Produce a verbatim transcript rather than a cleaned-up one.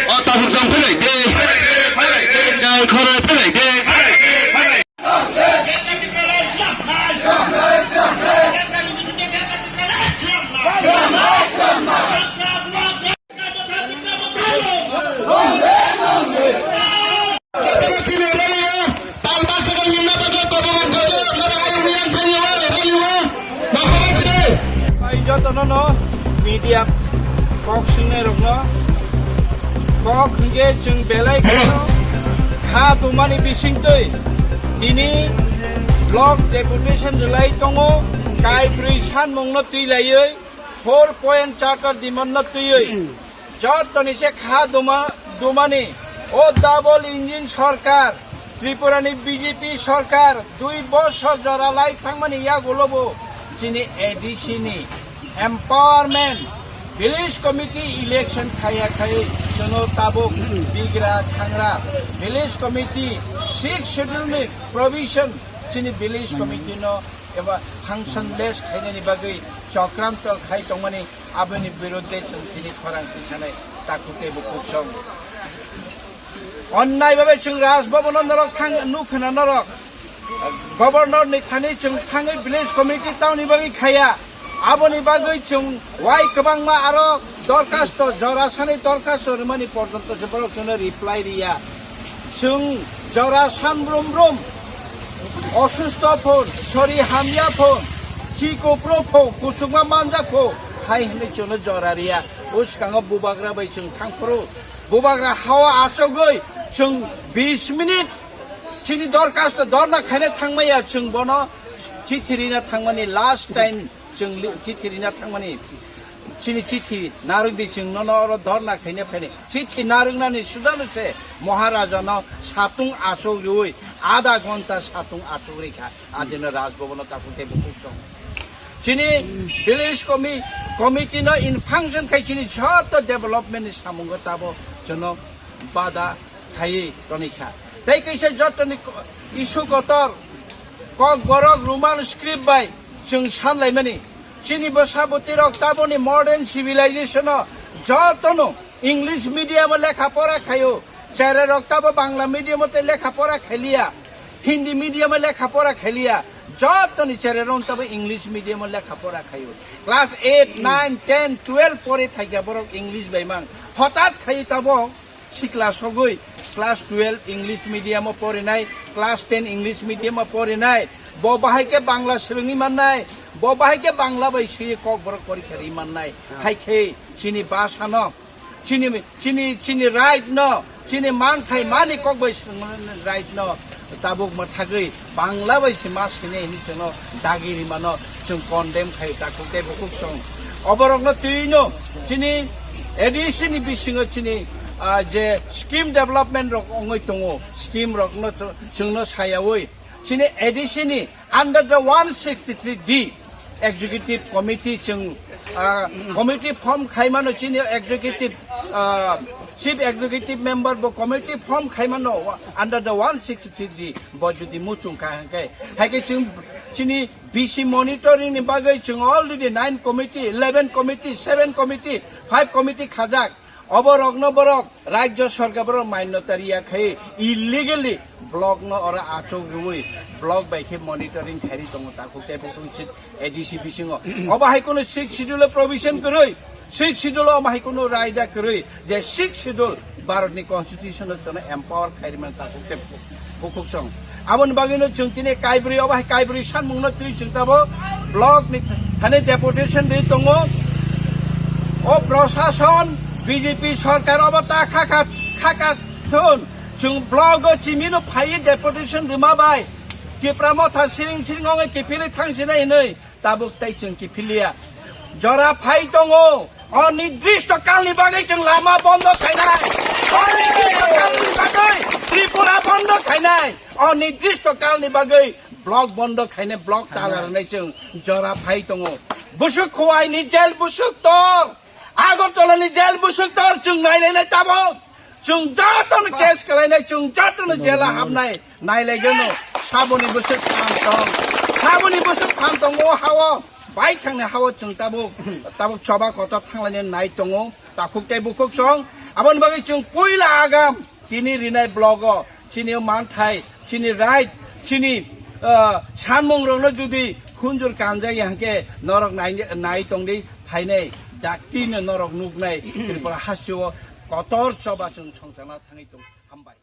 O tabuk jang phailai de. Jai khoroi phailai de. Jotono no media kok swingnai rokno kok hwnkhe chwng belai kheno kha tongmani bisingtwi tini block deputation rwlai tongo, kaibrwi sanmungno twi laiwi four point charter demand no twiwi jotoni se kha duma dumani o double engine sarkar, Tripura ni B J P sarkar dui bosor jora lai thangmani yagulo bo chini A D C ni empowerment village committee election khaya khai chwngno tabuk bigra thangra village committee sixth schedule ni provision chini village committee no eba functionless khainani bagwi chokranto khai tongmani aboni birudde chwng tini khorang tisanai takhuk tei bukhuk song. Onnai babe chwng Raj Bhavan o norok thang nukhwna norok Governor ni thani chwng thangwi village committee tamni bagwi khaya. Aboni bagwi chwng wai kwbangma aro dorkhasto, jora sani dorkhasto rwmani porjonto se borok chwngno reply riya. Chwng jora san brum brum, osustho phon, sori hamya phon, khi kupro phon, kuchukma manjak phon, hai hwnwi chwngno jora riya. O swkango bubagra bai chwng thang phuru, bubagra hao achogwi chwng bis minute chini dorkhasto dorna khaina thangmaya, chwng bono chithi rina thangmani last time. Chwng li-, chithi rina thangmani, chini chithi narwkdi, chwng nono oro dhorna khaina phaini. Chithi narwknani sudano se Maharajano satung achuk riui, adha ghonta satung achuk rikha. Adino Raj Bhavan o takhuk tei bukhuk song. Chini village commi-, committee no in function khai chini joto development ni samungo tabo chwngno bada khaiwi tonikha. Tei kaisa jotoni ko-, issue kotor Kokborok Roman script bai chwng sanlaimani. Chini bwsa bwtwi rok taboni modern civilization o jotono English medium o lekha pora khaio. Cherai rok tabo Bangla medium o tei lekha pora khailiya. Hindi medium o lekha pora khailiya. Jotoni cherai rok tabo English medium o lekha pora khaio. Class eight, nine, ten, twelve pori phaikha borok English bai mang. Hotat khai tabo sikla sogwi class twelve English medium o porinai, class ten English medium o porinai, bo bahai khe Bangla swrwngwi mannai, bo bahai khe Bangla bai swi Kokborok porikha rwi mannai. Hai khe chini bhasha no, chini, chini, chini right no, chini manthai mani kok bai swrwngmani right no, tabuk mwthagwi Bangla bai se ma sini hini chwngno dagi rimano chwng condemn khai takhuk tei bukhuk song. Oborokno twino chini A D C ni bisingo chini, ah, je scheme development rok ongoi tongo, scheme rokno chwngno sayawi chini A D C ni under the one sixty-three D executive committee chwng, ah, committee form khaimano chini executive, ah, chief executive member bo committee form khaimano under the one sixty-three D bo jodi muchung kha hwnkhe, hai khe chwng chini B C monitoring ni bagwi chwng already nine committee, eleven committee, seven committee, five committee khajak. Obo rokno borok rajya sarkar borok manyota riya khai illegally block no oro achuk rwui block bai khe monitoring khairi tongo takhuk tei bukhuk chik A D C bisingo. Obo hai kunu sixth schedule o provision kwrwi, sixth schedule o omo hai kunu raida kwrwi je sixth schedule Bharat ni constitution o chwngno empower khairi man takhuk tei bukhuk song. Aboni bagwino chwng tini kaibrwi, obo hai kaibrwi sanmungno twi chwng tabo block ni thani deputation rwi tongo. O prosason B J P sarkar obo ta khaka, khaka thun. Chwng block o chimino phaiwi deputation rwma bai Tipra Motha siring siring ongwi kiphilwi thangsinai hinwi tabuk tei chwng kiphilya. Jora phai tongo. Onidrishto kalni bagwi chwng lama bondo khainai. Onidrishto kalni bagwi Tripura bondo khainai. Onidrishto kalni bagwi block bondo khainai, block tala rwnai chwng jora phai tongo. Busuk Khowai ni jail busuk tor, Agartala ni jail busuk tor chwng nailainai tabuk. Chwng jotono case kalainai, chwng jotono jela habnai. Nailaigeno saboni bwswk phan tong. Saboni bwswk phan tongo o hao. Bai thangni hao chwng tabuk, tabuk choba kotor thanglainai nai tongo. Takhuk tei bukhuk song. Aboni bagwi chwng puila agam tini rinai blogo chini manthai, chini right, chini, ah, sanmungrokno jodi khunjur kanjak ya hwnkhe norok nai, nai tongdi phainai daktino norok nuknai Tripura hasteo kotor choba chwng songchana thangwi tong. Hambai.